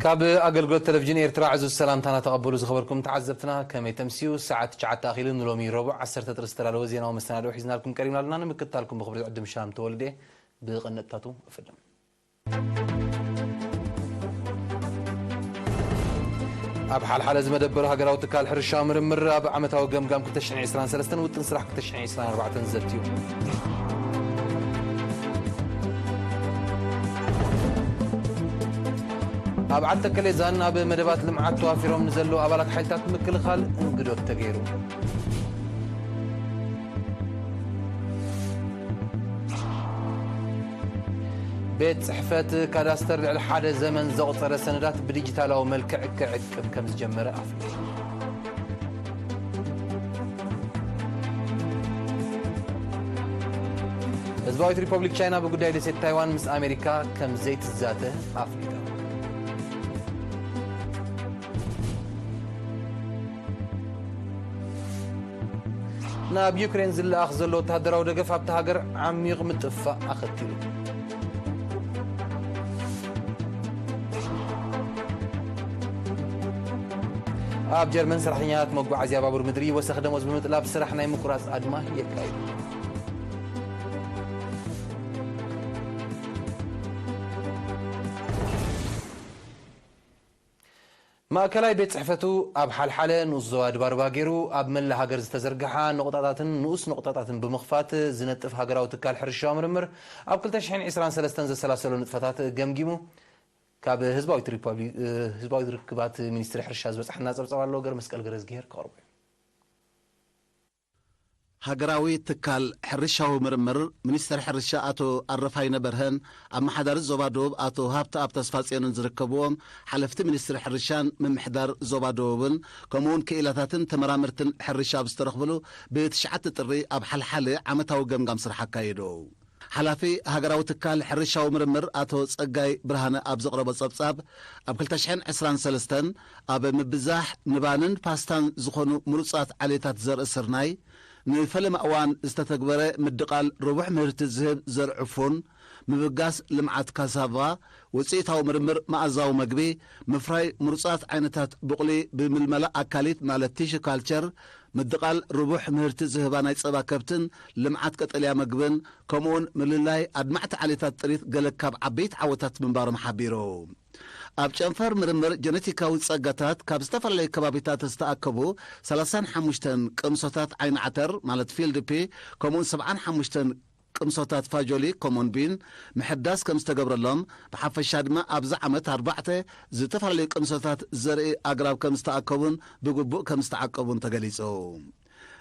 ካብ ኣገልግሎት ቴሌቪዥን ኤርትራ ዕዙዝ ሰላምታና ተቐበሉ ዝኸበርኩም ተዓዘብትና፣ ከመይ ተምስዩ? ሰዓት ትሽዓተ ኣኺሉ ንሎሚ ረቡዕ ዓሰርተ ጥሪ ዝተዳለወ ዜናዊ መሰናድኦ ሒዝናልኩም ቀሪብና ኣለና። ንምክትታልኩም ብኽብሪ ዕድም ሻም ተወልደ። ብቐንድታቱ እፍልም። ኣብ ሓልሓለ ዝመደበሩ ሃገራዊ ትካል ሕርሻዊ ምርምር ኣብ ዓመታዊ ገምጋም ክልተ ሽሕን ዕስራን ሰለስተን ውጥን ስራሕ ክልተ ሽሕን ዕስራን ኣርባዕተን ዘትዩ። ኣብ ዓዲ ተከሌዛን ኣብ መደባት ልምዓት ተዋፊሮም ንዘለዉ ኣባላት ሓይልታት ምክልኻል እንግዶት ተገይሩ። ቤት ጽሕፈት ካዳስተር ልዕሊ ሓደ ዘመን ዘቑጸረ ሰነዳት ብዲጂታላዊ መልክዕ ክዕቅብ ከም ዝጀመረ ኣፍሊጡ። ህዝባዊት ሪፐብሊክ ቻይና ብጉዳይ ደሴት ታይዋን ምስ ኣሜሪካ ከም ዘይትዛተ ኣፍሊጣ። ናብ ዩክሬን ዝለኣኽ ዘሎ ወተሃደራዊ ደገፍ ኣብታ ሃገር ዓሚቕ ምጥፋእ ኣኸቲሉ። ኣብ ጀርመን ሰራሕተኛታት መጓዓዝያ ባቡር ምድሪ ወሰኽ ደሞዝ ብምጥላብ ስራሕ ናይ ምቁራጽ ኣድማ የካይዱ። ማእከላይ ቤት ጽሕፈቱ ኣብ ሓልሓለ ንኡስ ዞባ ድባርባ ገይሩ ኣብ መላእ ሃገር ዝተዘርግሓ ነቑጣታትን ንኡስ ነቑጣታትን ብምኽፋት ዝነጥፍ ሃገራዊ ትካል ሕርሻዊ ምርምር ኣብ ክልተ ሽሕን ዕስራን ሰለስተን ዘሰላሰሎ ንጥፈታት ገምጊሙ። ካብ ህዝባዊት ሪፓብሊክ፣ ህዝባዊት ርክባት ሚኒስትሪ ሕርሻ ዝበጽሓና ጸብጻብ ኣሎ። ገርመስቀል ገረዝግሄር ከቕርቦ እዩ። ሃገራዊ ትካል ሕርሻዊ ምርምር፣ ሚኒስተር ሕርሻ ኣቶ ኣረፋይነ በርሀን ኣመሓዳሪ ዞባ ደቡብ ኣቶ ሃብተኣብ ተስፋጽዮንን ዝርከብዎም ሓለፍቲ ሚኒስትሪ ሕርሻን ምምሕዳር ዞባ ደቡብን፣ ከምኡውን ክኢላታትን ተመራመርትን ሕርሻ ኣብ ዝተረኽብሉ ብትሽዓተ ጥሪ ኣብ ሓልሓለ ዓመታዊ ገምጋም ስራሕ ኣካየዱ። ሓላፊ ሃገራዊ ትካል ሕርሻዊ ምርምር ኣቶ ጸጋይ ብርሃነ ኣብ ዘቕረቦ ጸብጻብ፣ ኣብ ክልተ ሽሕን ዕስራን ሰለስተን ኣብ ምብዛሕ ንባንን ፓስታን ዝኾኑ ምሩጻት ዓሌታት ዘርኢ ስርናይ፣ ንፈለማ እዋን ዝተተግበረ ምድቓል ርቡሕ ምህርቲ ዝህብ ዘርኢ ፉን፣ ምብጋስ ልምዓት ካሳቫ፣ ውጽኢታዊ ምርምር መኣዛዊ መግቢ፣ ምፍራይ ምሩጻት ዓይነታት ቡቕሊ ብምልመላ ኣካሊት ማለት ቲሹ ካልቸር፣ ምድቓል ርቡሕ ምህርቲ ዝህባ ናይ ጸባ ከብትን ልምዓት ቀጠልያ መግብን፣ ከምኡውን ምልላይ ኣድማዕቲ ዓሌታት ጥሪት ገለ ካብ ዓበይቲ ዓወታት ምንባሮም ሓቢሩ። ኣብ ጨንፈር ምርምር ጀነቲካዊ ጸጋታት ካብ ዝተፈላለዩ ከባቢታት ዝተኣከቡ ሰላሳን ሓሙሽተን ቅምሶታት ዓይኒ ዓተር ማለት ፊልድ ፒ፣ ከምኡውን ሰብዓን ሓሙሽተን ቅምሶታት ፋጆሊ ኮሞን ቢን ምሕዳስ ከም ዝተገብረሎም፣ ብሓፈሻ ድማ ኣብዚ ዓመት ኣርባዕተ ዝተፈላለዩ ቅምሶታት ዘርኢ ኣግራብ ከም ዝተኣከቡን ብግቡእ ከም ዝተዓቀቡን ተገሊጹ።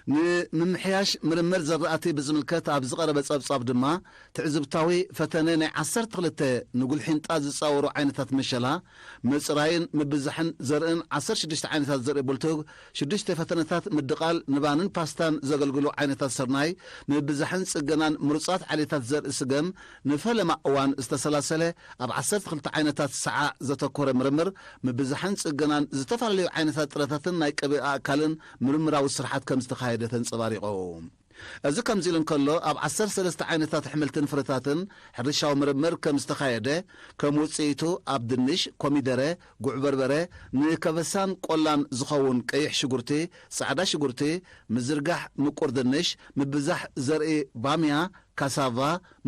ንምምሕያሽ ምርምር ዘራእቲ ብዝምልከት ኣብ ዝቐረበ ጸብጻብ ድማ፣ ትዕዝብታዊ ፈተነ ናይ ዓሰርተ ክልተ ንጉልሒንጣ ዝጻወሩ ዓይነታት መሸላ፣ ምጽራይን ምብዛሕን ዘርእን ዓሰርተ ሽዱሽተ ዓይነታት ዘርኢ ቡልቱግ፣ ሽዱሽተ ፈተነታት ምድቓል ንባንን ፓስታን ዘገልግሉ ዓይነታት ስርናይ፣ ምብዛሕን ጽገናን ምሩጻት ዓሌታት ዘርኢ ስገም፣ ንፈለማ እዋን ዝተሰላሰለ ኣብ ዓሰርተ ክልተ ዓይነታት ሰዓዕ ዘተኮረ ምርምር፣ ምብዛሕን ጽገናን ዝተፈላለዩ ዓይነታት ጥረታትን ናይ ቅብኢ ኣእካልን ምርምራዊ ስርሓት ከም ዝተኻየደ ተንጸባሪቑ። እዚ ከምዚ ኢሉ እንከሎ፣ ኣብ ዓሰርተ ሰለስተ ዓይነታት ኣሕምልትን ፍረታትን ሕርሻዊ ምርምር ከም ዝተኻየደ፣ ከም ውጽኢቱ ኣብ ድንሽ፣ ኮሚደረ፣ ጉዕ በርበረ፣ ንከበሳን ቆላን ዝኸውን ቀይሕ ሽጉርቲ፣ ጻዕዳ ሽጉርቲ፣ ምዝርጋሕ ምቁር ድንሽ፣ ምብዛሕ ዘርኢ ባምያ፣ ካሳቫ፣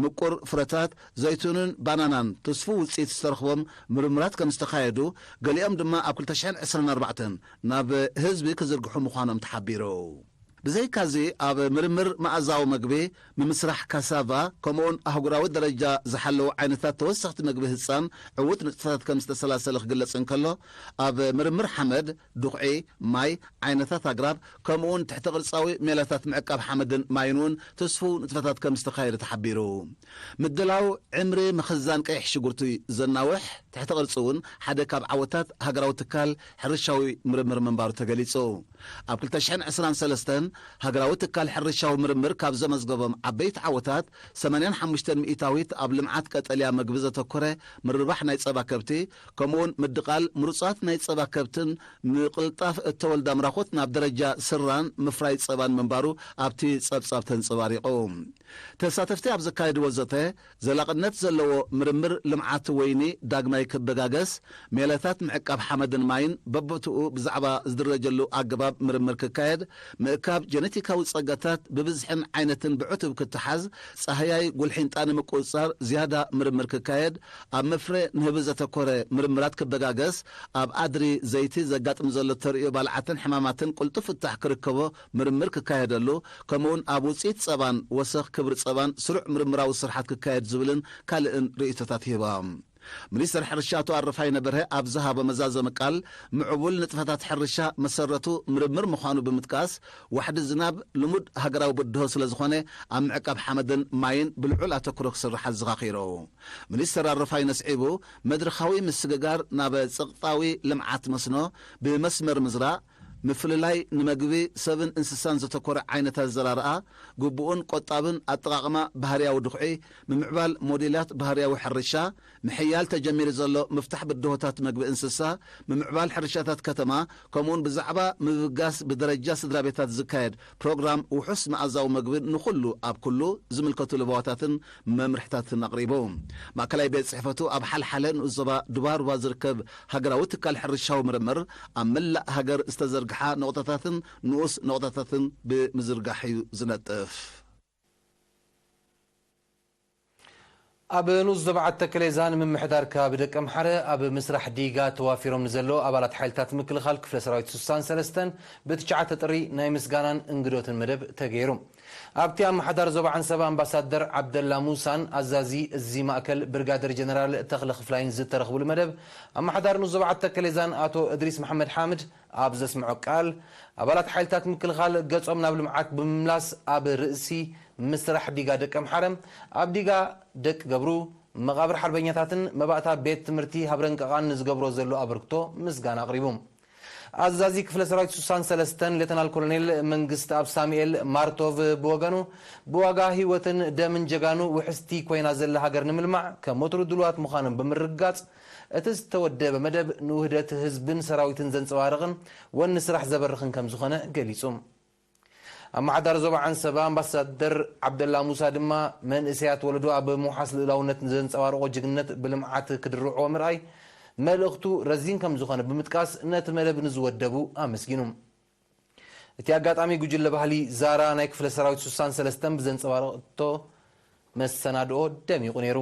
ምቁር ፍረታት፣ ዘይቱንን ባናናን ትስፉው ውጽኢት ዝተረኽቦም ምርምራት ከም ዝተኻየዱ፣ ገሊኦም ድማ ኣብ ክልተ ሽሕን ዕስራን ኣርባዕተን ናብ ህዝቢ ክዝርግሑ ምዃኖም ተሓቢሩ። ብዘይካዚ፣ ኣብ ምርምር መኣዛዊ መግቢ፣ ምምስራሕ ካሳቫ፣ ከምኡውን ኣህጉራዊ ደረጃ ዝሓለዉ ዓይነታት ተወሰኽቲ መግቢ ህጻን ዕዉት ንጥፈታት ከም ዝተሰላሰለ ክግለጽ እንከሎ፣ ኣብ ምርምር ሓመድ፣ ዱኽዒ፣ ማይ፣ ዓይነታት ኣግራብ፣ ከምኡውን ትሕተ ቅርጻዊ ሜላታት ምዕቃብ ሓመድን ማይን እውን ተስፉው ንጥፈታት ከም ዝተኻየደ ተሓቢሩ። ምድላው ዕምሪ ምኽዛን ቀይሕ ሽጉርቲ ዘናውሕ ትሕተ ቅርጺ እውን ሓደ ካብ ዓወታት ሃገራዊ ትካል ሕርሻዊ ምርምር ምንባሩ ተገሊጹ። ኣብ ክልተ ሽሕን ዕስራን ሰለስተን ሃገራዊ ትካል ሕርሻዊ ምርምር ካብ ዘመዝገቦም ዓበይቲ ዓወታት፣ ሰማንያን ሓሙሽተን ሚእታዊት ኣብ ልምዓት ቀጠልያ መግቢ ዘተኮረ ምርባሕ ናይ ጸባ ከብቲ፣ ከምኡውን ምድቓል ምሩጻት ናይ ጸባ ከብትን ምቕልጣፍ እተወልዳ ምራኹት ናብ ደረጃ ስራን ምፍራይ ጸባን ምንባሩ ኣብቲ ጸብጻብ ተንጸባሪቑ። ተሳተፍቲ ኣብ ዘካየድዎ ዘተ፣ ዘላቕነት ዘለዎ ምርምር ልምዓት ወይኒ ዳግማይ ክበጋገስ፣ ሜላታት ምዕቃብ ሓመድን ማይን በቦትኡ ብዛዕባ ዝድረጀሉ ኣገባብ ምርምር ክካየድ፣ ምእካብ ጀነቲካዊ ጸጋታት ብብዝሕን ዓይነትን ብዕቱብ ክተሓዝ፣ ጻህያይ ጉልሒንጣ ንምቁጽጻር ዝያዳ ምርምር ክካየድ፣ ኣብ መፍረ ንህቢ ዘተኮረ ምርምራት ክበጋገስ፣ ኣብ ኣድሪ ዘይቲ ዘጋጥም ዘሎ ተርእዮ ባልዓትን ሕማማትን ቅልጡፍ ፍታሕ ክርከቦ ምርምር ክካየደሉ፣ ከምኡውን ኣብ ውጽኢት ጸባን ወሰኽ ክብሪ ጸባን ስሩዕ ምርምራዊ ስርሓት ክካየድ ዝብልን ካልእን ርእይቶታት ይህባ። ሚኒስትር ሕርሻ ኣቶ ኣረፋይነ በርሀ ኣብ ዝሃቦ መዛዘሚ ቃል፣ ምዕቡል ንጥፈታት ሕርሻ መሰረቱ ምርምር ምዃኑ ብምጥቃስ፣ ዋሕዲ ዝናብ ልሙድ ሃገራዊ ብድሆ ስለ ዝኾነ፣ ኣብ ምዕቃብ ሓመድን ማይን ብልዑል ኣተኩሮ ክስራሕ ኣዘኻኺሩ። ሚኒስትር ኣረፋይነ ስዒቡ፣ መድረኻዊ ምስግጋር ናብ ጸቕጣዊ ልምዓት መስኖ ብመስመር ምዝራእ፣ ምፍልላይ ንመግቢ ሰብን እንስሳን ዘተኮረ ዓይነታት ዘራርኣ፣ ግቡእን ቆጣብን ኣጠቓቕማ ባህርያዊ ድኹዒ፣ ምምዕባል ሞዴላት ባህርያዊ ሕርሻ፣ ምሕያል ተጀሚሩ ዘሎ ምፍታሕ ብድሆታት መግቢ እንስሳ፣ ምምዕባል ሕርሻታት ከተማ፣ ከምኡውን ብዛዕባ ምብጋስ ብደረጃ ስድራ ቤታት ዝካየድ ፕሮግራም ውሑስ መኣዛዊ መግቢ ንኹሉ ኣብ ኩሉ ዝምልከቱ ለበዋታትን መምርሕታትን ኣቕሪቡ። ማእከላይ ቤት ጽሕፈቱ ኣብ ሓልሓለ ንኡስ ዞባ ዱባሩባ ዝርከብ ሃገራዊ ትካል ሕርሻዊ ምርምር፣ ኣብ መላእ ሃገር ዝተዘርግሓ ነቑጣታትን ንኡስ ነቑጣታትን ብምዝርጋሕ እዩ ዝነጥፍ። ኣብ ንኡስ ዞባ ዓዲ ተከሌዛን ምምሕዳር ከባቢ ደቀምሓረ ኣብ ምስራሕ ዲጋ ተዋፊሮም ንዘለዉ ኣባላት ሓይልታት ምክልኻል ክፍለ ሰራዊት ስሳን ሰለስተን ብትሽዓተ ጥሪ ናይ ምስጋናን እንግዶትን መደብ ተገይሩ። ኣብቲ ኣመሓዳሪ ዞባ ዓንሰባ ኣምባሳደር ዓብደላ ሙሳን ኣዛዚ እዚ ማእከል ብርጋደር ጀነራል ተኽለ ክፍላይን ዝተረኽብሉ መደብ፣ ኣመሓዳሪ ንኡስ ዞባ ዓዲ ተከሌዛን ኣቶ እድሪስ መሓመድ ሓምድ ኣብ ዘስምዖ ቃል፣ ኣባላት ሓይልታት ምክልኻል ገጾም ናብ ልምዓት ብምምላስ ኣብ ርእሲ ምስራሕ ዲጋ ደቀምሓረ፣ ኣብ ዲጋ ደቂ ገብሩ፣ መቓብር ሓርበኛታትን መባእታ ቤት ትምህርቲ ሃብረንቀቓን ንዝገብሮ ዘሎ ኣበርክቶ ምስጋና ኣቕሪቡ። ኣዛዚ ክፍለ ሰራዊት ስሳን ሰለስተን ሌተናል ኮሎኔል መንግስት ኣብ ሳሙኤል ማርቶቭ ብወገኑ፣ ብዋጋ ህይወትን ደምን ጀጋኑ ውሕስቲ ኮይና ዘላ ሃገር ንምልማዕ ከም ወትሩ ድሉዋት ምዃኖም ብምርግጋጽ፣ እቲ ዝተወደበ መደብ ንውህደት ህዝብን ሰራዊትን ዘንጸባርቕን ወኒ ስራሕ ዘበርኽን ከም ዝኾነ ገሊጹ። ኣመሓዳሪ ዞባ ዓንሰባ ኣምባሳደር ዓብደላ ሙሳ ድማ፣ መንእሰያት ወለዶ ኣብ ምውሓስ ልኡላውነት ንዘንጸባርቖ ጅግንነት ብልምዓት ክድርዕዎ ምርኣይ መልእኽቱ ረዚን ከም ዝኾነ ብምጥቃስ፣ ነቲ መደብ ንዝወደቡ ኣመስጊኑ። እቲ ኣጋጣሚ ጉጅለ ባህሊ ዛራ ናይ ክፍለ ሰራዊት ስሳን ሰለስተን ብዘንጸባረቐቶ መሰናድኦ ደሚቑ ነይሩ።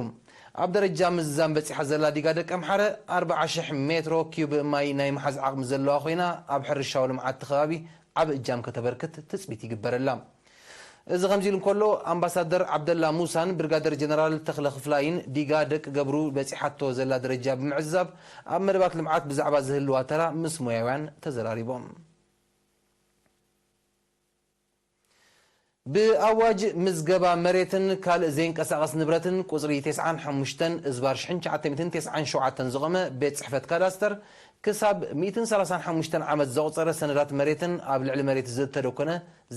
ኣብ ደረጃ ምዝዛም በጺሓ ዘላ ዲጋ ደቀምሓረ ኣርብዓ ሽሕ ሜትሮ ኪዩብ ማይ ናይ ምሓዝ ዓቕሚ ዘለዋ ኮይና፣ ኣብ ሕርሻዊ ልምዓት እቲ ከባቢ ዓቢ እጃም ከተበርክት ትጽቢት ይግበረላ። እዚ ከምዚ ኢሉ እንከሎ፣ ኣምባሳደር ዓብደላ ሙሳን ብርጋደር ጀነራል ተኽለ ክፍላይን ዲጋ ደቂ ገብሩ በጺሓቶ ዘላ ደረጃ ብምዕዛብ፣ ኣብ መደባት ልምዓት ብዛዕባ ዝህልዋ ተራ ምስ ሞያውያን ተዘራሪቦም። ብኣዋጅ ምዝገባ መሬትን ካልእ ዘይንቀሳቐስ ንብረትን ቁጽሪ ተስዓን ሓሙሽተን እዝባር ሽሕን ትሽዓተ ሚእትን ተስዓን ሸውዓተን ዝቖመ ቤት ጽሕፈት ካዳስተር፣ ክሳብ ሚእትን ሰላሳን ሓሙሽተን ዓመት ዘቑጸረ ሰነዳት መሬትን ኣብ ልዕሊ መሬት ዝተደኮነ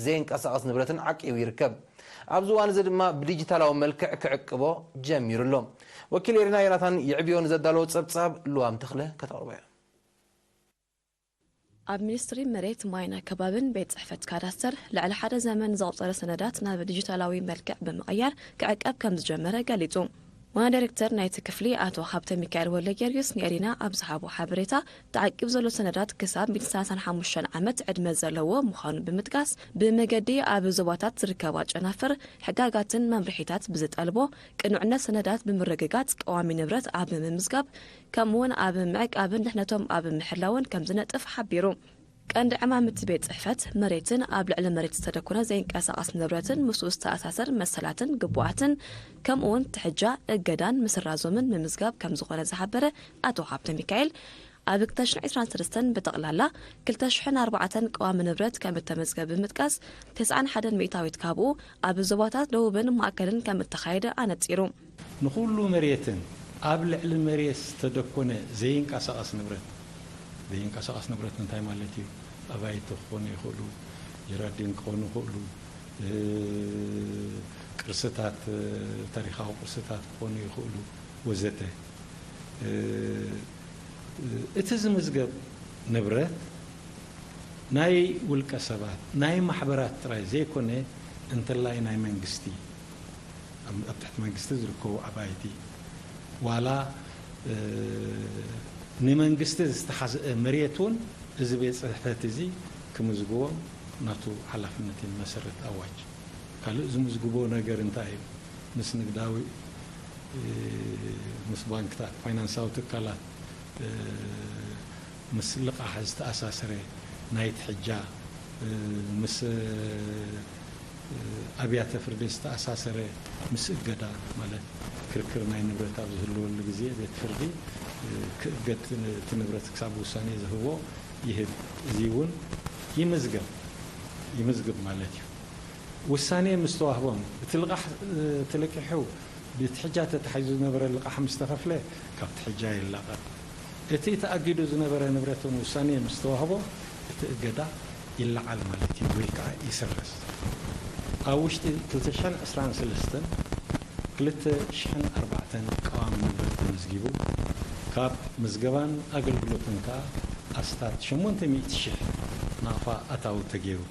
ዘይንቀሳቐስ ንብረትን ዓቂቡ ይርከብ። ኣብዚ እዋን እዚ ድማ ብዲጂታላዊ መልክዕ ክዕቅቦ ጀሚሩ ኣሎ። ወኪል ኤሪና ዮናታን የዕብዮ ንዘዳለዎ ጸብጻብ ልዋም ተኽለ ከተቕርቦ እያ። ኣብ ሚኒስትሪ መሬት፣ ማይን ኣከባብን ቤት ጽሕፈት ካዳስተር፣ ልዕሊ ሓደ ዘመን ዘቑጸረ ሰነዳት ናብ ዲጂታላዊ መልክዕ ብምቕያር ክዕቀብ ከም ዝጀመረ ገሊጹ። ዋና ዳይሬክተር ናይቲ ክፍሊ ኣቶ ሃብተ ሚካኤል ወልደጊዮርጊስ ንኤሪና ኣብ ዝሃቦ ሓበሬታ፣ ተዓቂቡ ዘሎ ሰነዳት ክሳብ ሚእትን ሰላሳን ሓሙሽተን ዓመት ዕድመ ዘለዎ ምዃኑ ብምጥቃስ፣ ብመገዲ ኣብ ዞባታት ዝርከባ ጨናፍር ሕጋጋትን መምርሒታት ብዝጠልቦ ቅኑዕነት ሰነዳት ብምርግጋጽ ቀዋሚ ንብረት ኣብ ምምዝጋብ፣ ከምኡውን ኣብ ምዕቃብን ድሕነቶም ኣብ ምሕላውን ከም ዝነጥፍ ሓቢሩ። ቀንዲ ዕማም እቲ ቤት ጽሕፈት፣ መሬትን ኣብ ልዕሊ መሬት ዝተደኮነ ዘይንቀሳቐስ ንብረትን ምስኡ ዝተኣሳሰር መሰላትን ግቡኣትን፣ ከምኡውን ትሕጃ፣ እገዳን ምስራዞምን ምምዝጋብ ከም ዝኾነ ዝሓበረ ኣቶ ሃብተ ሚካኤል፣ ኣብ ክልተ ሽሕን ዕስራን ሰለስተን ብጠቕላላ ክልተ ሽሕን ኣርባዕተን ቀዋሚ ንብረት ከም እተመዝገበ ብምጥቃስ፣ ተስዓን ሓደን ሚእታዊት ካብኡ ኣብ ዞባታት ደቡብን ማእከልን ከም እተኻየደ ኣነጺሩ። ንኹሉ መሬትን ኣብ ልዕሊ መሬት ዝተደኮነ ዘይንቀሳቐስ ንብረት፣ ዘይንቀሳቐስ ንብረት እንታይ ማለት እዩ? ኣባይቲ ክኾኑ ይኽእሉ፣ ጀራዲን ክኾኑ ይኽእሉ፣ እ፣ ቅርስታት፣ እ፣ ታሪኻዊ ቅርስታት ክኾኑ ይኽእሉ፣ ወዘተ። እ፣ እቲ ዝምዝገብ ንብረት ናይ ውልቀ ሰባት፣ ናይ ማሕበራት ጥራይ ዘይኮነ፣ እንተላይ ናይ መንግስቲ፣ ኣብ፣ ኣብ ትሕቲ መንግስቲ ዝርከቡ ኣባይቲ፣ ዋላ፣ እ፣ ንመንግስቲ ዝተሓዝአ መሬት እውን እዚ ቤት ጽሕፈት እዚ ክምዝግቦም ናቱ ሓላፍነት እዩ፣ መሰረት ኣዋጅ። ካልእ ዝምዝግቦ ነገር እንታይ እዩ? ምስ ንግዳዊ፣ እ፣ ምስ ባንክታት፣ ፋይናንሳዊ ትካላት፣ እ፣ ምስ ልቓሕ ዝተኣሳሰረ፣ ናይ ትሕጃ፣ እ፣ ምስ፣ እ፣ ኣብያተ ፍርዲ ዝተኣሳሰረ፣ ምስ እገዳ ማለት ክርክር ናይ ንብረት ኣብ ዝህልወሉ ግዜ ቤት ፍርዲ፣ እ፣ ክእገድ፣ እቲ ንብረት ክሳብ ውሳኔ ዝህቦ ይህብ። እዚ እውን ይምዝገብ፣ ይምዝግብ ማለት እዩ። ውሳኔ ምስ ተዋህቦም፣ እቲ ልቓሕ፣ እ፣ ተለቂሑ፣ ብትሕጃ ተታሒዙ ዝነበረ ልቓሕ ምስ ተኸፍለ፣ ካብ ትሕጃ ይላቐቕ። እቲ ተኣጊዱ ዝነበረ ንብረትን ውሳኔ ምስ ተዋህቦ፣ እቲ እገዳ ይለዓል ማለት እዩ፣ ወይ ከዓ ይስረዝ። ኣብ ውሽጢ ክልተ ሽሕን ዕስራን ሰለስተን፣ ክልተ ሽሕን ኣርባዕተን ቀዋሚ ንብረት ተመዝጊቡ፣ ካብ ምዝገባን ኣገልግሎትን ከዓ ኣስታት ሸሞንተ ሚእቲ ሽሕ ናቕፋ ኣታዊ ተገይሩ።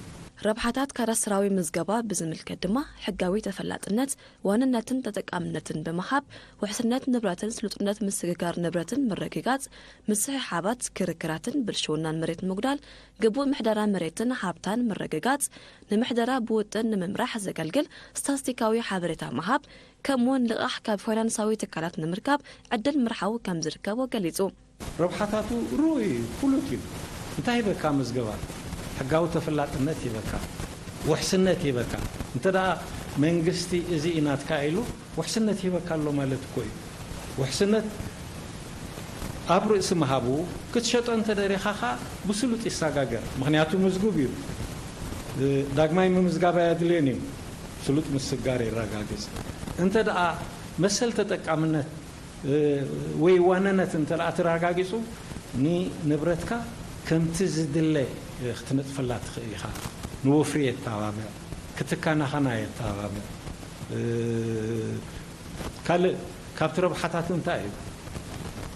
ረብሓታት ካዳስትራዊ ምዝገባ ብዝምልከት ድማ፣ ሕጋዊ ተፈላጥነት፣ ዋንነትን ተጠቃምነትን ብምሃብ፣ ውሕስነት ንብረትን ስሉጥነት ምስግጋር ንብረትን ምርግጋጽ፣ ምስሕሓባት፣ ክርክራትን ብልሽውናን መሬት ምጉዳል፣ ግቡእ ምሕደራ መሬትን ሃብታን ምርግጋጽ፣ ንምሕደራ ብውጥን ንምምራሕ ዘገልግል ስታስቲካዊ ሓበሬታ ምሃብ፣ ከምኡውን ልቓሕ ካብ ፋይናንሳዊ ትካላት ንምርካብ ዕድል ምርሓው ከም ዝርከቦ ገሊጹ። ረብሓታቱ ርኡይ እዩ፣ ፍሉጥ እዩ። እንታይ ይበካ? ምዝገባ ሕጋዊ ተፈላጥነት ይበካ፣ ውሕስነት ይበካ። እንተ ደኣ መንግስቲ እዚ እዩ ናትካ ኢሉ ውሕስነት ይበካ ኣሎ ማለት እኮ እዩ። ውሕስነት ኣብ ርእሲ ምሃቡ፣ ክትሸጦ እንተ ደሊኻ ኸኣ ብስሉጥ ይሰጋገር። ምኽንያቱ ምዝጉብ እዩ። እ፣ ዳግማይ ምምዝጋብ ኣየድልዮን እዩ። ስሉጥ ምስጋር የረጋግጽ። እንተ ደኣ መሰል ተጠቃምነት፣ እ፣ ወይ ዋንነት እንተ ደኣ ተረጋጊጹ፣ ንንብረትካ ከምቲ ዝድለ፣ እ፣ ክትነጥፈላ ትኽእል ኢኻ። ንወፍሪ የተባብዕ፣ ክትካናኸና የተባብዕ። እ፣ ካልእ ካብቲ ረብሓታቱ እንታይ እዩ?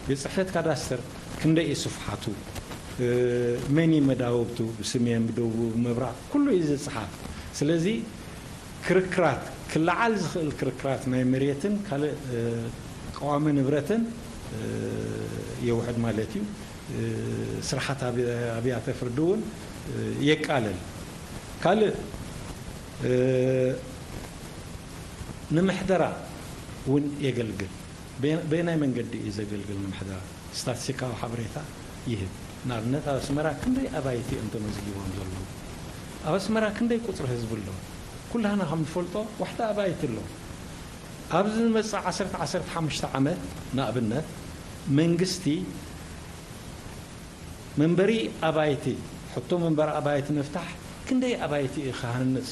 ቤት ጽሕፈት ካዳስተር ክንደይ እዩ ስፍሓቱ? እ፣ መን እዩ መዳውብቱ? ብስም እየ፣ ብደቡብ፣ ምብራቕ፣ ኩሉ እዩ ዝጽሓፍ። ስለዚ ክርክራት፣ ክለዓል ዝኽእል ክርክራት ናይ መሬትን ካልእ፣ እ፣ ቀዋሚ ንብረትን፣ እ፣ የውሕድ ማለት እዩ። እ፣ ስርሓት ኣብ-፣ ኣብያተ ፍርዲ እውን፣ እ፣ የቃልል። ካልእ፣ እ፣ ንምሕደራ እውን የገልግል። በየ-፣ በየናይ መንገዲ እዩ ዘገልግል ንምሕደራ? ስታትስቲካዊ ሓበሬታ ይህብ። ንኣብነት፣ ኣብ ኣስመራ ክንደይ ኣባይቲ እዮም ተመዝጊቦም ዘለዉ? ኣብ ኣስመራ ክንደይ ቁጽሪ ህዝቢ ኣሎ? ኩላህና ከም ንፈልጦ፣ ዋሕዲ ኣባይቲ ኣሎ። ኣብዚ ዝመጽእ ዓሰርተ፣ ዓሰርተ ሓሙሽተ ዓመት፣ ንኣብነት፣ መንግስቲ መንበሪ ኣባይቲ፣ ሕቶ መንበሪ ኣባይቲ ምፍታሕ፣ ክንደይ ኣባይቲ እዩ ክሃንጽ፣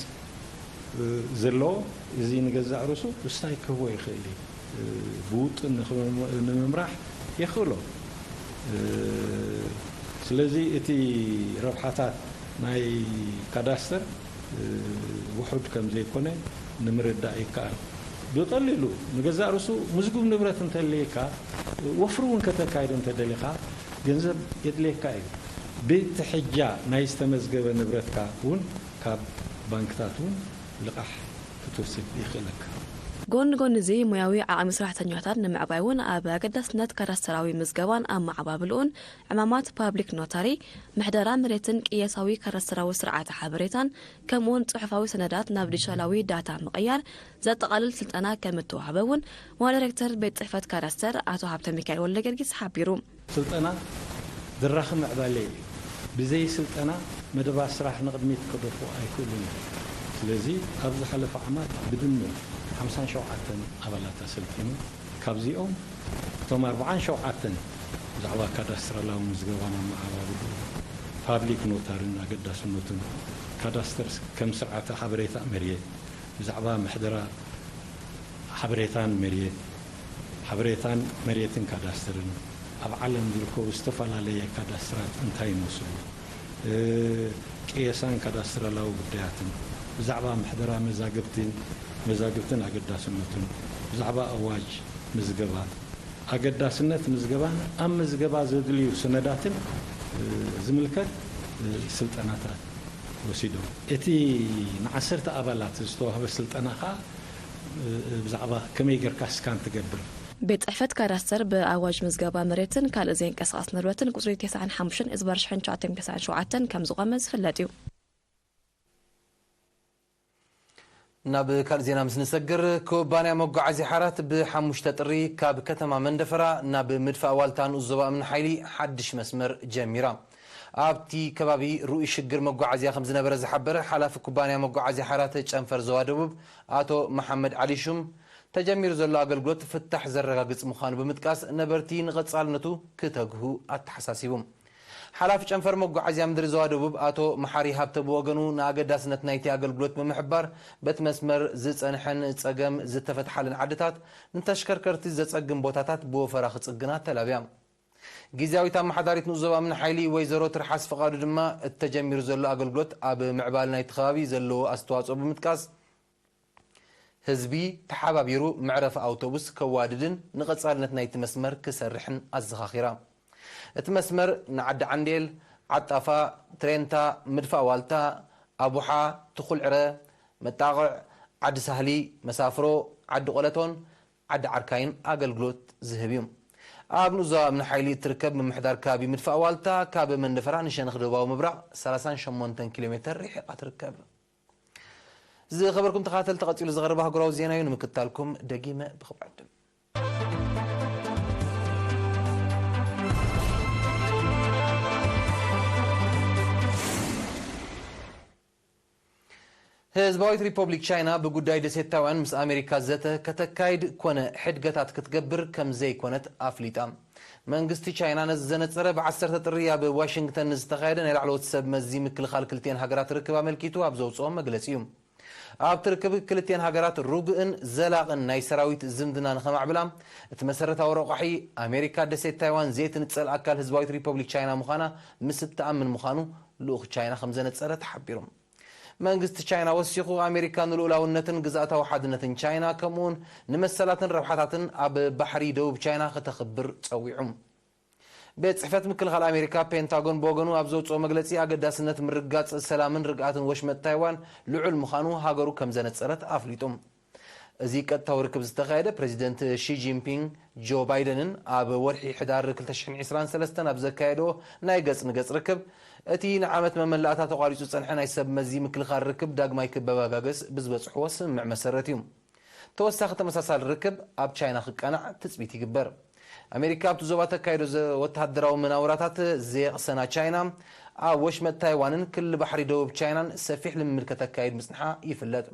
እ፣ ዘለዎ? እዚ ንገዛእ ርእሱ ውሳኔ ክህቦ ይኽእል እዩ። እ፣ ብውጥን ንኽመ-፣ ንምምራሕ የኽእሎ። እ፣ ስለዚ እቲ ረብሓታት ናይ ካዳስተር፣ እ፣ ውሑድ ከም ዘይኮነ ንምርዳእ ይከኣል። ብቐሊሉ ንገዛእ ርእሱ ምዝጉብ ንብረት እንተልየካ፣ ወፍሪ እውን ከተካይድ እንተደሊኻ፣ ገንዘብ የድልየካ እዩ። ብትሕጃ ናይ ዝተመዝገበ ንብረትካ እውን ካብ ባንክታት እውን ልቓሕ ክትወስድ የኽእለካ። ጎኒ ጎኒ እዚ፣ ሞያዊ ዓቕሚ ሰራሕተኛታት ንምዕባይ እውን ኣብ ኣገዳስነት ካዳስተራዊ ምዝገባን ኣመዓባብልኡን ዕማማት ፓብሊክ ኖታሪ፣ ምሕደራ መሬትን ቅየሳዊ ካዳስተራዊ ስርዓተ ሓበሬታን፣ ከምኡውን ጽሑፋዊ ሰነዳት ናብ ዲጂታላዊ ዳታ ምቕያር ዘጠቓልል ስልጠና ከም እተዋህበ እውን ዋና ዳይሬክተር ቤት ጽሕፈት ካዳስተር ኣቶ ሃብተ ሚካኤል ወልደጊዮርጊስ ሓቢሩ። ስልጠና ድራኺ ምዕባለ እዩ። ብዘይ ስልጠና መደባት ስራሕ ንቕድሚት ክገፉ ኣይክእሉን እዮም። ስለዚ ኣብ ዝሓለፈ ዓመት ብድምር ሓምሳን ሸውዓተን ኣባላት ኣሰልጢኑ፣ ካብዚኦም እቶም ኣርባዓን ሸውዓተን ብዛዕባ ካዳስትራላዊ ምዝገባን ኣመዓባብልኡ፣ ፓብሊክ ኖታርን ኣገዳስነቱን፣ ካዳስተር ከም ስርዓተ ሓበሬታ መሬት፣ ብዛዕባ ምሕደራ ሓበሬታን መሬት፣ ሓበሬታን መሬትን ካዳስተርን፣ ኣብ ዓለም ዝርከቡ ዝተፈላለየ ካዳስትራት እንታይ ይመስሉ? ቅየሳን ካዳስትራላዊ ጉዳያትን፣ ብዛዕባ ምሕደራ መዛግብትን መዛግብትን ኣገዳስነቱን፣ ብዛዕባ ኣዋጅ ምዝገባ፣ ኣገዳስነት ምዝገባን ኣብ ምዝገባ ዘድልዩ ሰነዳትን ዝምልከት ስልጠናታት ወሲዶም። እቲ ንዓሰርተ ኣባላት ዝተዋህበ ስልጠና ከኣ ብዛዕባ ከመይ ጌርካ ስካን ትገብር። ቤት ጽሕፈት ካዳስተር ብኣዋጅ ምዝገባ መሬትን ካልእ ዘየንቀሳቐስ ንብረትን ቁጽሪ ተስዓን ሓሙሽተን እዝባር ሽሕን ትሽዓተን ተስዓን ሸውዓተን ከም ዝቖመ ዝፍለጥ እዩ። ናብ ካልእ ዜና ምስ ንሰግር፣ ኩባንያ መጓዓዝያ ሓራት ብሓሙሽተ ጥሪ ካብ ከተማ መንደፈራ ናብ ምድፋእ ዋልታ ንኡስ ዞባ እምኒ ሓይሊ ሓድሽ መስመር ጀሚራ። ኣብቲ ከባቢ ርኡይ ሽግር መጓዓዝያ ከም ዝነበረ ዝሓበረ ሓላፊ ኩባንያ መጓዓዝያ ሓራት ጨንፈር ዞባ ደቡብ ኣቶ መሓመድ ዓሊ ሹም፣ ተጀሚሩ ዘሎ ኣገልግሎት ፍታሕ ዘረጋግጽ ምዃኑ ብምጥቃስ፣ ነበርቲ ንቐጻልነቱ ክተግሁ ኣተሓሳሲቡ። ሓላፊ ጨንፈር መጓዓዝያ ምድሪ ዞባ ደቡብ ኣቶ መሓሪ ሃብተ ብወገኑ፣ ንኣገዳስነት ናይቲ ኣገልግሎት ብምሕባር፣ በቲ መስመር ዝጸንሐን ጸገም ዝተፈትሓለን ዓድታት፣ ንተሽከርከርቲ ዘጸግም ቦታታት ብወፈራ ክጽግና ተላብያ። ግዝያዊት ኣመሓዳሪት ንኡስ ዞባ እምኒ ሓይሊ ወይዘሮ ትርሓስ ፍቓዱ ድማ፣ እቲ ተጀሚሩ ዘሎ ኣገልግሎት ኣብ ምዕባለ ናይቲ ከባቢ ዘለዎ ኣስተዋጽኦ ብምጥቃስ፣ ህዝቢ ተሓባቢሩ መዕረፊ ኣውቶቡስ ከዋድድን ንቐጻልነት ናይቲ መስመር ክሰርሕን ኣዘኻኺራ። እቲ መስመር ንዓዲ ዓንዴል፣ ዓጣፋ፣ ትሬንታ፣ ምድፋእ ዋልታ፣ ኣቡሓ፣ ትኹል ዕረ፣ መጣቕዕ፣ ዓዲ ሳህሊ፣ መሳፍሮ፣ ዓዲ ቆለቶን ዓዲ ዓርካይን ኣገልግሎት ዝህብ እዩ። ኣብ ንኡስ ዞባ እምኒ ሓይሊ እትርከብ ምምሕዳር ከባቢ ምድፋእ ዋልታ፣ ካብ መንደፈራ ንሸነኽ ደቡባዊ ምብራቕ ሰላሳን ሸሞንተን ኪሎ ሜተር ርሒቓ ትርከብ። ዝኸበርኩም ተኸታተልቲ፣ ቀጺሉ ዝቐርብ ኣህጉራዊ ዜና እዩ። ንምክትታልኩም ደጊመ ብኽብሪ ዕድም። ህዝባዊት ሪፖብሊክ ቻይና ብጉዳይ ደሴት ታይዋን ምስ ኣሜሪካ ዘተ ከተካይድ ኮነ ሕድገታት ክትገብር ከም ዘይኮነት ኣፍሊጣ። መንግስቲ ቻይና ነዚ ዘነጸረ፣ ብዓሰርተ ጥሪ ኣብ ዋሽንግተን ንዝተኻየደ ናይ ላዕለዎት ሰብ መዚ ምክልኻል ክልቲኤን ሃገራት ርክብ ኣመልኪቱ ኣብ ዘውጽኦ መግለጺ እዩ። ኣብቲ ርክብ ክልቲኤን ሃገራት ርጉእን ዘላቕን ናይ ሰራዊት ዝምድና ንኸማዕብላ፣ እቲ መሰረታዊ ረቋሒ ኣሜሪካ ደሴት ታይዋን ዘይትንጸል ኣካል ህዝባዊት ሪፖብሊክ ቻይና ምዃና ምስ እትኣምን ምዃኑ ልኡኽ ቻይና ከም ዘነጸረ ተሓቢሩ። መንግስቲ ቻይና ወሲኹ፣ ኣሜሪካ ንልኡላውነትን ግዝኣታዊ ሓድነትን ቻይና፣ ከምኡውን ንመሰላትን ረብሓታትን ኣብ ባሕሪ ደቡብ ቻይና ከተኽብር ጸዊዑ። ቤት ጽሕፈት ምክልኻል ኣሜሪካ ፔንታጎን ብወገኑ ኣብ ዘውጽኦ መግለጺ፣ ኣገዳስነት ምርግጋጽ ሰላምን ርግኣትን ወሽመጥ ታይዋን ልዑል ምዃኑ ሃገሩ ከም ዘነጸረት ኣፍሊጡ። እዚ ቀጥታዊ ርክብ ዝተኻየደ፣ ፕረዚደንት ሺ ጂንፒንግ ጆ ባይደንን ኣብ ወርሒ ሕዳር ክልተ ሽሕን ዕስራን ሰለስተን ኣብ ዘካየዶ ናይ ገጽ ንገጽ ርክብ፣ እቲ ንዓመት መመላእታ ተቋሪጹ ዝጸንሐ ናይ ሰብ መዚ ምክልኻል ርክብ ዳግማይ ክበጋገስ ብዝበጽሕዎ ስምምዕ መሰረት እዩ። ተወሳኺ ተመሳሳሊ ርክብ ኣብ ቻይና ክቃናዕ ትጽቢት ይግበር። ኣሜሪካ ኣብቲ ዞባ ተካይዶ ዘ-፣ ወተሃደራዊ መናውራታት ዘየቕሰና ቻይና፣ ኣብ ወሽመጥ ታይዋንን ክሊ ባሕሪ ደቡብ ቻይናን ሰፊሕ ልምምድ ከተካይድ ምጽንሓ ይፍለጥ።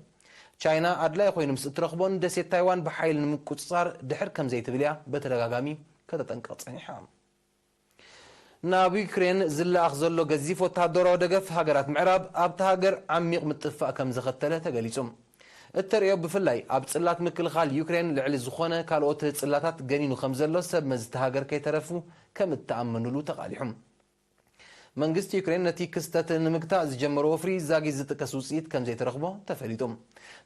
ቻይና ኣድላይ ኮይኑ ምስ እትረኽቦ፣ ንደሴት ታይዋን ብሓይሊ ንምቁጽጻር ድሕር ከም ዘይትብል እያ በተደጋጋሚ ከተጠንቅቕ ጸኒሓ። ናብ ዩክሬን ዝለኣኽ ዘሎ ገዚፍ ወተሃደራዊ ደገፍ ሃገራት ምዕራብ ኣብታ ሃገር ዓሚቕ ምጥፍፋእ ከም ዘኸተለ ተገሊጹ። እተርእዮ ብፍላይ ኣብ ጽላት ምክልኻል ዩክሬን ልዕሊ ዝኾነ ካልኦት ጽላታት ገኒኑ ከም ዘሎ ሰብ መዚ እታ ሃገር ከይተረፉ ከም እተኣመኑሉ ተቓሊሑ። መንግስቲ ዩክሬን ነቲ ክስተት ንምግታእ ዝጀመሮ ወፍሪ ዛጊት ዝጥቀስ ውጽኢት ከም ዘይተረኽቦ ተፈሊጡ።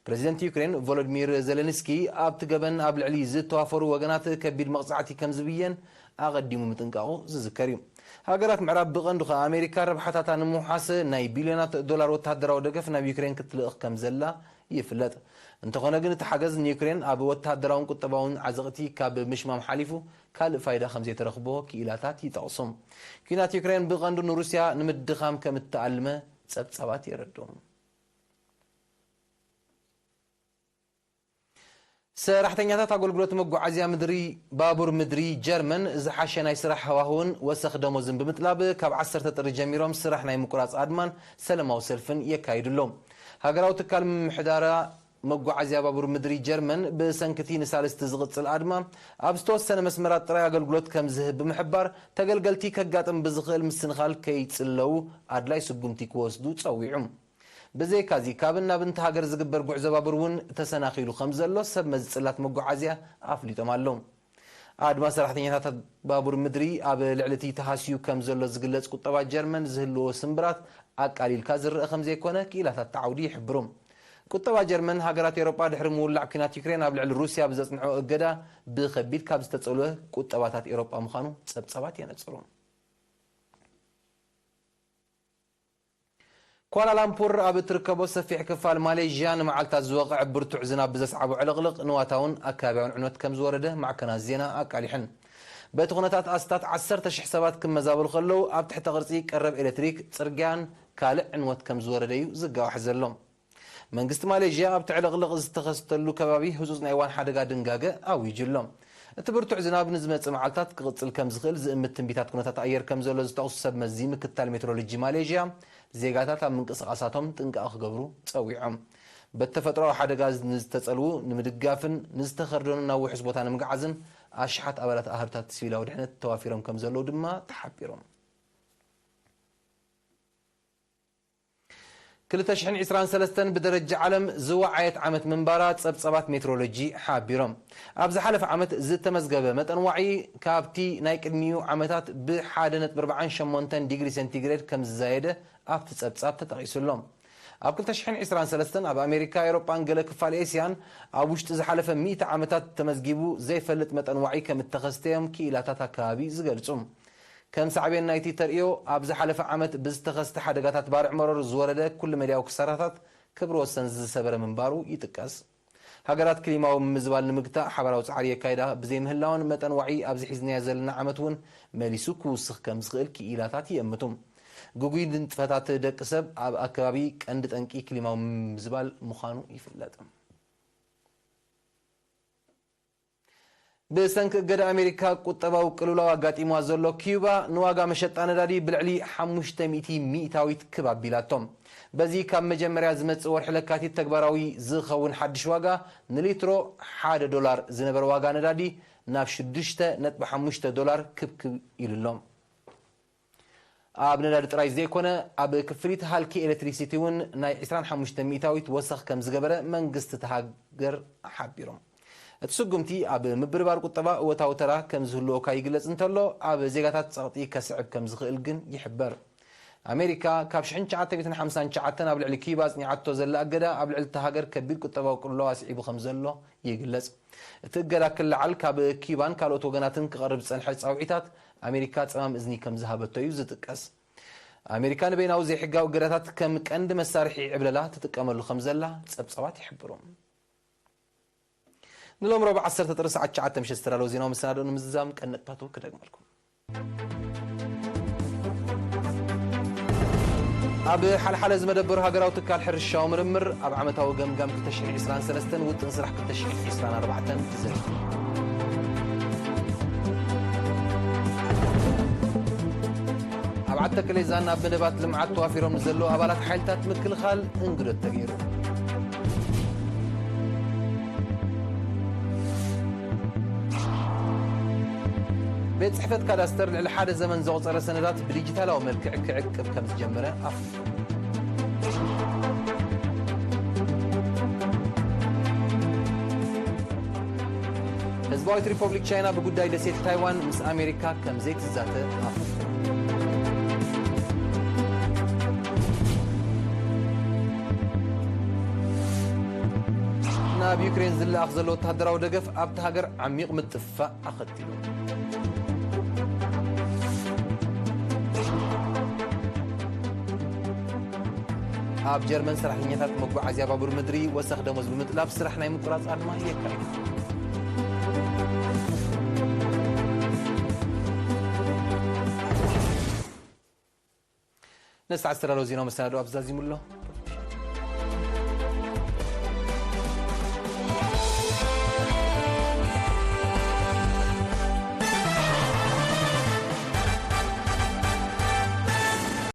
ፕረዚደንት ዩክሬን ቮሎዲሚር ዜሌንስኪ ኣብቲ ገበን ኣብ ልዕሊ ዝተዋፈሩ ወገናት ከቢድ መቕጻዕቲ ከም ዝብየን ኣቐዲሙ ምጥንቃቑ ዝዝከር እዩ። ሃገራት ምዕራብ ብቐንዱ ከኣ ኣሜሪካ ረብሓታታ ንምውሓስ ናይ ቢልዮናት ዶላር ወተሃደራዊ ደገፍ ናብ ዩክሬን ክትልእኽ ከም ዘላ ይፍለጥ። እንተኾነ ግን እቲ ሓገዝ ንዩክሬን ኣብ ወተሃደራውን ቁጠባውን ዓዘቕቲ ካብ ምሽማም ሓሊፉ ካልእ ፋይዳ ከም ዘይተረኽቦ ክኢላታት ይጠቕሱ። ኲናት ዩክሬን ብቐንዱ ንሩስያ ንምድኻም ከም እተኣልመ ጸብጻባት የረድኡ። ሰራሕተኛታት ኣገልግሎት መጓዓዝያ ምድሪ፣ ባቡር ምድሪ ጀርመን ዝሓሸ ናይ ስራሕ ሃዋህውን ወሰኽ ደሞዝን ብምጥላብ ካብ ዓሰርተ ጥሪ ጀሚሮም ስራሕ ናይ ምቁራጽ ኣድማን ሰለማዊ ሰልፍን የካይዱ ኣለዉ። ሃገራዊ ትካል ምምሕዳራ መጓዓዝያ ባቡር ምድሪ ጀርመን ብሰንኪ እቲ ንሳልስቲ ዝቕጽል ኣድማ ኣብ ዝተወሰነ መስመራት ጥራይ ኣገልግሎት ከም ዝህብ ብምሕባር፣ ተገልገልቲ ከጋጥም ብዝኽእል ምስንኻል ከይጽለዉ ኣድላይ ስጉምቲ ክወስዱ ጸዊዑ። ብዘይካዚ፣ ካብን ናብን እታ ሃገር ዝግበር ጉዕዞ ባቡር እውን ተሰናኺሉ ከም ዘሎ ሰብ መዚ ጽላት መጓዓዝያ ኣፍሊጦም ኣለዉ። ኣድማ ሰራሕተኛታት ባቡር ምድሪ ኣብ ልዕሊ እቲ ተሃስዩ ከም ዘሎ ዝግለጽ ቁጠባ ጀርመን ዝህልዎ ስምብራት ኣቃሊልካ ዝረአ ከም ዘይኮነ ክኢላታት እቲ ዓውዲ ይሕብሩ። ቁጠባ ጀርመን፣ ሃገራት ኤውሮጳ ድሕሪ ምውላዕ ኲናት ዩክሬን ኣብ ልዕሊ ሩስያ ብዘጽንዖ እገዳ ብኸቢድ ካብ ዝተጸልወ ቁጠባታት ኤውሮጳ ምዃኑ ጸብጻባት የነጽሩ። ኳላላምፑር ኣብ እትርከቦ ሰፊሕ ክፋል ማሌዥያ፣ ንመዓልታት ዝወቕዕ ብርቱዕ ዝናብ ብዘስዓቦ ዕልቕልቕ ንዋታውን ኣከባቢያውን ዕንወት ከም ዝወረደ ማዕከናት ዜና ኣቃሊሐን። በቲ ኩነታት፣ ኣስታት ዓሰርተ ሽሕ ሰባት ክመዛበሉ ከለዉ፣ ኣብ ትሕተ ቅርጺ ቀረብ ኤሌክትሪክ፣ ጽርግያን ካልእ ዕንወት ከም ዝወረደ እዩ ዝጋዋሕ ዘሎ። መንግስቲ ማሌዥያ ኣብቲ ዕልቕልቕ ዝተኸስተሉ ከባቢ ህጹጽ ናይ እዋን ሓደጋ ድንጋገ ኣዊጁ ኣሎ። እቲ ብርቱዕ ዝናብ ንዝመጽእ መዓልታት ክቕጽል ከም ዝኽእል ዝእምት ትንቢታት ኩነታት ኣየር ከም ዘሎ ዝጠቕሱ ሰብ መዚ ምክትታል ሜትሮሎጂ ማሌዥያ፣ ዜጋታት ኣብ ምንቅስቓሳቶም ጥንቃቐ ክገብሩ ጸዊዖም። በቲ ተፈጥሮኣዊ ሓደጋ ንዝተጸልዉ ንምድጋፍን ንዝተኸርደኑ ናብ ውሑስ ቦታ ንምግዓዝን ኣሽሓት ኣባላት ኣህርታት ሲቪላዊ ድሕነት ተዋፊሮም ከም ዘለዉ ድማ ተሓቢሮም። ክልተ ሽሕን ዕስራን ሰለስተን ብደረጃ ዓለም ዝወዓየት ዓመት ምንባራ ጸብጻባት ሜትሮሎጂ ሓቢሮም። ኣብ ዝሓለፈ ዓመት ዝተመዝገበ መጠን ዋዒ ካብቲ ናይ ቅድሚኡ ዓመታት ብ ሓደ ነጥቢ ኣርባዓን ሸሞንተን ዲግሪ ሴንቲግሬድ ከም ዝዛየደ ኣብቲ ጸብጻብ ተጠቒሱ ኣሎ። ኣብ ክልተ ሽሕን ዕስራን ሰለስተን ኣብ ኣሜሪካ፣ ኤውሮጳን ገለ ክፋል ኤስያን ኣብ ውሽጢ ዝሓለፈ ሚእቲ ዓመታት ተመዝጊቡ ዘይፈልጥ መጠን ዋዒ ከም እተኸስተ እዮም ክኢላታት ኣከባቢ ዝገልጹ። ከም ሳዕቤን ናይቲ ተርእዮ፣ ኣብ ዝሓለፈ ዓመት ብዝተኸስተ ሓደጋታት ባርዕ መረር ዝወረደ ኩሉ መድያዊ ክሳራታት ክብረ ወሰን ዝሰበረ ምንባሩ ይጥቀስ። ሃገራት ክሊማዊ ምምዝባል ንምግታእ ሓባራዊ ጻዕሪ የካይዳ ብዘይምህላወን፣ መጠን ዋዒ ኣብዚ ሒዝናዮ ዘለና ዓመት እውን መሊሱ ክውስኽ ከም ዝኽእል ክኢላታት ይእምቱ። ግጉይ ንጥፈታት ደቂ ሰብ ኣብ ኣከባቢ ቀንዲ ጠንቂ ክሊማዊ ምምዝባል ምዃኑ ይፍለጥ። ብሰንኪ እገዳ ኣሜሪካ ቁጠባዊ ቅልውላው ኣጋጢምዋ ዘሎ ኪዩባ፣ ንዋጋ መሸጣ ነዳዲ ብልዕሊ ሓሙሽተ ሚእቲ ሚእታዊት ክብ ኣቢላቶ። በዚ ካብ መጀመርያ ዝመጽእ ወርሒ ለካቲት ተግባራዊ ዝኸውን ሓድሽ ዋጋ፣ ንሊትሮ ሓደ ዶላር ዝነበረ ዋጋ ነዳዲ ናብ ሽዱሽተ ነጥቢ ሓሙሽተ ዶላር ክብ ክብ ኢሉ ኣሎ። ኣብ ነዳዲ ጥራይ ዘይኮነ፣ ኣብ ክፍሊት ሃልኪ ኤሌክትሪሲቲ እውን ናይ ዕስራን ሓሙሽተ ሚእታዊት ወሰኽ ከም ዝገበረ መንግስቲ እታ ሃገር ሓቢሩ። እቲ ስጉምቲ ኣብ ምብርባር ቁጠባ እወታዊ ተራ ከም ዝህልዎ እኳ ይግለጽ እንተሎ፣ ኣብ ዜጋታት ጸቕጢ ከስዕብ ከም ዝኽእል ግን ይሕበር። ኣሜሪካ ካብ ሽሕን ትሽዓተ ሚእትን ሓምሳን ትሽዓተን ኣብ ልዕሊ ኪዩባ ኣጽኒዓቶ ዘላ እገዳ ኣብ ልዕሊ እታ ሃገር ከቢድ ቁጠባዊ ቅልውላው ኣስዒቡ ከም ዘሎ ይግለጽ። እቲ እገዳ ክለዓል ካብ ኪዩባን ካልኦት ወገናትን ክቐርብ ዝጸንሐ ጻውዒታት ኣሜሪካ ጸማም እዝኒ ከም ዝሃበቶ እዩ ዝጥቀስ። ኣሜሪካ ንበይናዊ ዘይሕጋዊ እገዳታት ከም ቀንዲ መሳርሒ ዕብለላ ትጥቀመሉ ከም ዘላ ጸብጻባት ይሕብሩ። ንሎም ረቡዕ ዓሰርተ ጥሪ ሰዓት ትሽዓተ ምሸት ዝተዳለወ ዜናዊ መሰናድኦ ንምዝዛም ቀንዲ ነጥብታቱ ክደግመልኩም። ኣብ ሓልሓለ ዝመደበሩ ሃገራዊ ትካል ሕርሻዊ ምርምር ኣብ ዓመታዊ ገምጋም ክልተ ሽሕን ዕስራን ሰለስተን ውጥን ስራሕ ክልተ ሽሕን ዕስራን ኣርባዕተን ተዘርጊሑ። ኣብ ዓዲ ተከለ ዛን ኣብ መደባት ልምዓት ተዋፊሮም ንዘለዉ ኣባላት ሓይልታት ምክልኻል እንግዶት ተገይሩ። ቤት ጽሕፈት ካዳስተር ልዕሊ ሓደ ዘመን ዘቑጸረ ሰነዳት ብዲጂታላዊ መልክዕ ክዕቅብ ከም ዝጀመረ ኣፍሊጡ። ህዝባዊት ሪፐብሊክ ቻይና ብጉዳይ ደሴት ታይዋን ምስ ኣሜሪካ ከም ዘይትዛተ ኣፍሊጡ። ናብ ዩክሬን ዝለኣኽ ዘሎ ወተሃደራዊ ደገፍ ኣብታ ሃገር ዓሚቕ ምጥፍፋእ ኣኸቲሉ። ኣብ ጀርመን ሰራሕተኛታት መጓዓዝያ ባቡር ምድሪ ወሰኽ ደሞዝ ብምጥላብ ስራሕ ናይ ምቁራጽ ኣድማ የካይዱ። ነዚ ተዓዝተዳለወ ዜናዊ መሰናድኦ ኣብዚ ዛዚሙ ኣሎ።